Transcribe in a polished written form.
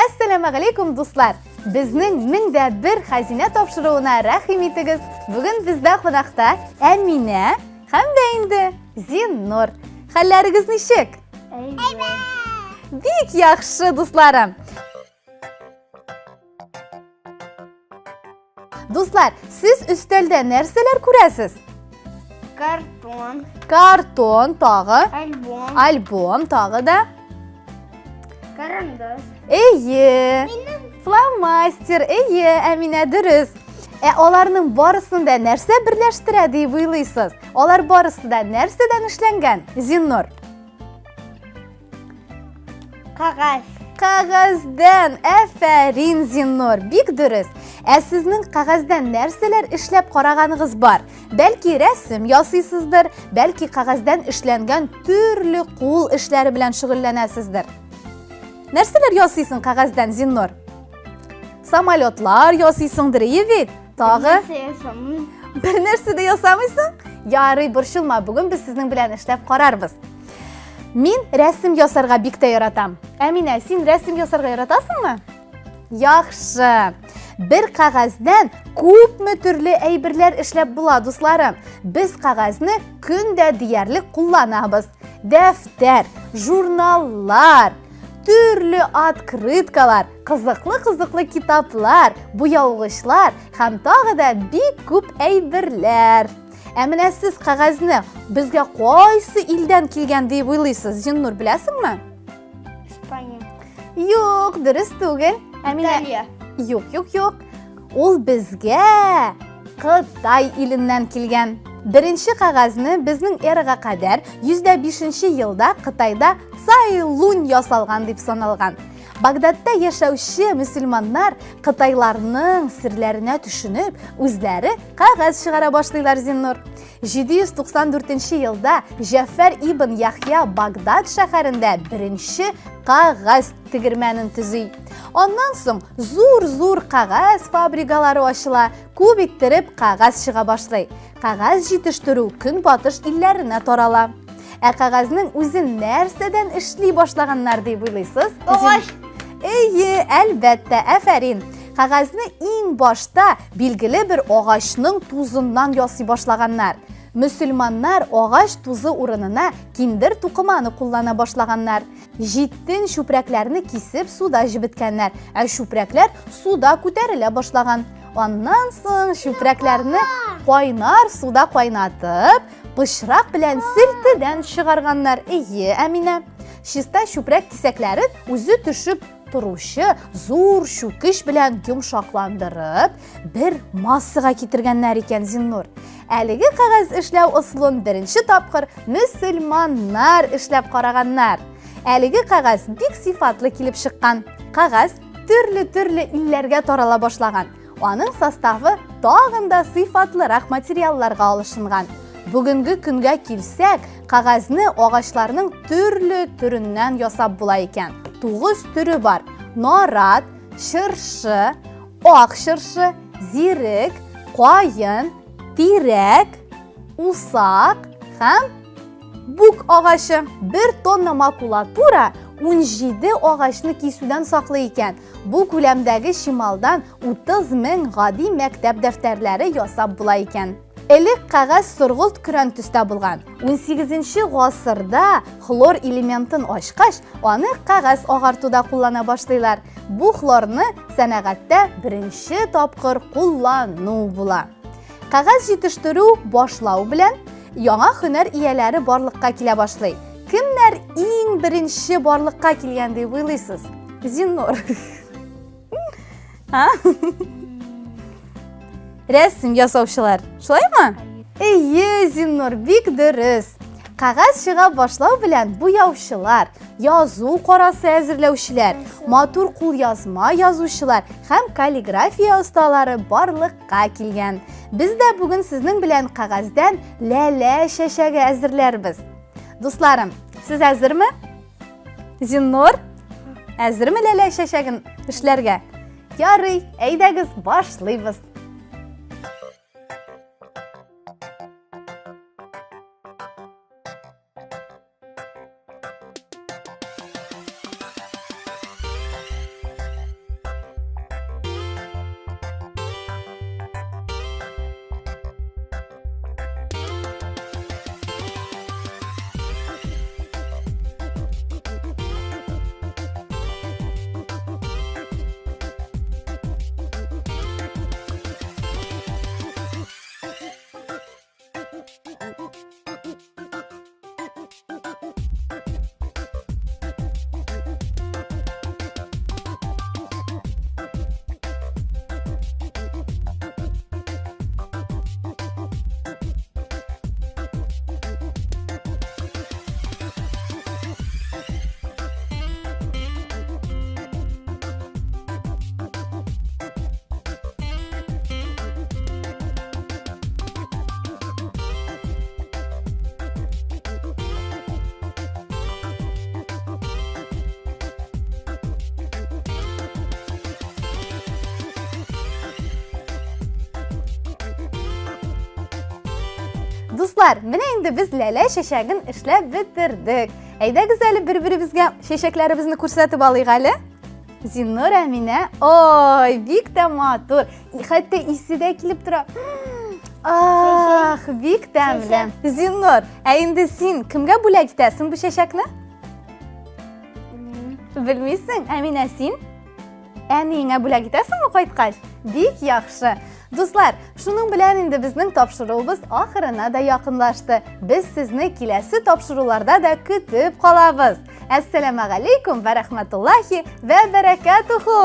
Әссәламәгаләйкүм, дуслар! Безнең 1001 хәзинә тапшыруына рәхим итегез. Бүген бездә кунакта Әминә һәм дә инде Зиннур. Хәлләрегез ничек? Әйбәт! Бик яхшы, дусларым! Дуслар, сез өстәлдә нәрсәләр күрәсез? Картон. Картон тагы. Альбом. Альбом тагы да. Карандаш. Әйе. Фломастер, әйе, Әминә дөрес. Ә аларның барысын да нәрсә берләштерә дип уйлыйсыз? Алар барысы да нәрсәдән эшләнгән? Зиннур. Кәгазь. Кәгазьдән. Әфәрин, Зиннур, бик дөрес. Ә сезнең кәгазьдән нәрсәләр эшләп караганыгыз бар? Бәлки рәсем ясыйсыздыр, бәлки кәгазьдән эшләнгән төрле кул эшләре белән шөгыльләнәсездер. Нәрсәләр ясыйсың кәгазьдән, Зиннур? Самолетлар ясыйсыңдыр, ие бит? Тагы? Бер нәрсә дә ясамыйсың? Ярый, борчылма, бүген без сезнең белән эшләп карарбыз. Мин рәсем ясарга бик тә яратам. Әминә, син рәсем ясарга яратасыңмы? Яхшы. Бер кәгазьдән күпме төрле әйберләр эшләп була, дусларым. Без кәгазьне көн дә диярлек кулланабыз. Дәфтәр, журналлар, төрле открыткалар, кызыклы-кызыклы китаплар, буяугычлар һәм тагы да бик күп әйберләр. Ә менә сез кәгазьне безгә кайсы илдән килгән дип уйлыйсыз? Зиннур, беләсеңме? Испания. Юк, дөрес түгел. Ә Италия. Юк, юк, юк. Ул безгә Кытай иленнән килгән. Беренче кәгазьне безнең эрага кадәр 105 елда Кытайда Цай Лунь ясалган дип саналган. Багдадта яшәүче мөселманнар кытайларның серләренә төшенеп, үзләре кәгазь чыгара башлыйлар Зиннур. 794 елда Җәфәр ибн Яхья Багдад шәһәрендә беренче кәгазь тегермәнен төзи. Аннан соң зур-зур кәгазь фабрикалары ачыла, күп иттереп кәгазь чыга башлый. Кәгазь җитештерү көнбатыш илләренә тарала. Ә кәгазьнең үзен нәрсәдән эшли башлаганнар дип уйлыйсыз? Агач. Әйе, әлбәттә, афәрин. Кәгазьне иң башта билгеле бер агачның тузыннан ясый башлаганнар. Мөселманнар агач тузы урынына киндер тукыманы куллана башлаганнар. Җитен чүпрәкләрне кисеп суда җебеткәннәр, ә чүпрәкләр суда күтәрелә башлаган. Аннан соң чүпрәкләрне кайнар суда кайнатып, пычрак белән селтедән чыгарганнар. Әйе, Әминә. Чиста чүпрәк кисәкләрен үзе төшеп торучы зур чүкеч белән йомшакландырып, бер массага китергәннәр икән Зиннур. Әлеге кәгазь эшләү ысулын беренче тапкыр мөселманнар эшләп караганнар. Әлеге кәгазь бик сыйфатлы килеп чыккан. Кәгазь төрле-төрле илләргә тарала башлаган. Аның составы тагын да сыйфатлырак материалларга алышынган. Бүгенге көнгә килсәк, кәгазьне агачларның төрле төреннән ясап була икән. 9 төре бар. Нарат, чыршы, ак чыршы, зирек, каен, тирәк, усак һәм Бук агачы. Бер тонна макулатура 17 агачны кисүдән саклый икән. Бу күләмдәге чималдан 30 мең гади мәктәп дәфтәрләре ясап була икән. Элек кәгазь соргылт көрән төстә булган. 18 гасырда хлор элементын ачкач, аны кәгазь агартуда куллана башлыйлар. Бу хлорны сәнәгатьтә беренче тапкыр куллану була. Кәгазь җитештерү башлау белән яңа һөнәр ияләре барлыкка килә башлый. Кемнәр иң беренче барлыкка килгән дип уйлыйсыз? Зиннур. А? Рәсем ясаучылар. Шулаймы? Әйе, Зиннур, бик дөрес. Кәгазь чыга башлау белән буяучылар, язу карасы әзерләүчеләр, матур кулъязма язучылар һәм каллиграфия осталары барлыкка килгән. Без дә бүген сезнең белән кәгазьдән ләлә чәчәге әзерләрбез. Дусларым, сез әзерме? Зиннур, әзерме ләлә чәчәген эшләргә? Ярый, әйдәгез, башлыйбыз. Дуслар, менә инде без ләлә чәчәген эшләп бетердек. Әйдәгез әле бер-беребезгә чәчәкләребезне күрсәтеп алыйк әле. Зиннур Әминә, ой, бик тә матур. Хәтта исе дә килеп тора. Ах, бик тәмле. Зиннур, ә инде син кемгә бүләк итәсең бу чәчәкне? Белмисең? Әминә, син? Әниеңә бүләк итәсеңме кайткач? Бик яхшы. Дуслар, шуның белән инде безнең тапшыруыбыз ахырына да якынлашты. Без сезне киләсе тапшыруларда да көтеп калабыз. Әссәламәгаләйкүм вә рәхмәтуллаһи вә бәрәкәтүһү.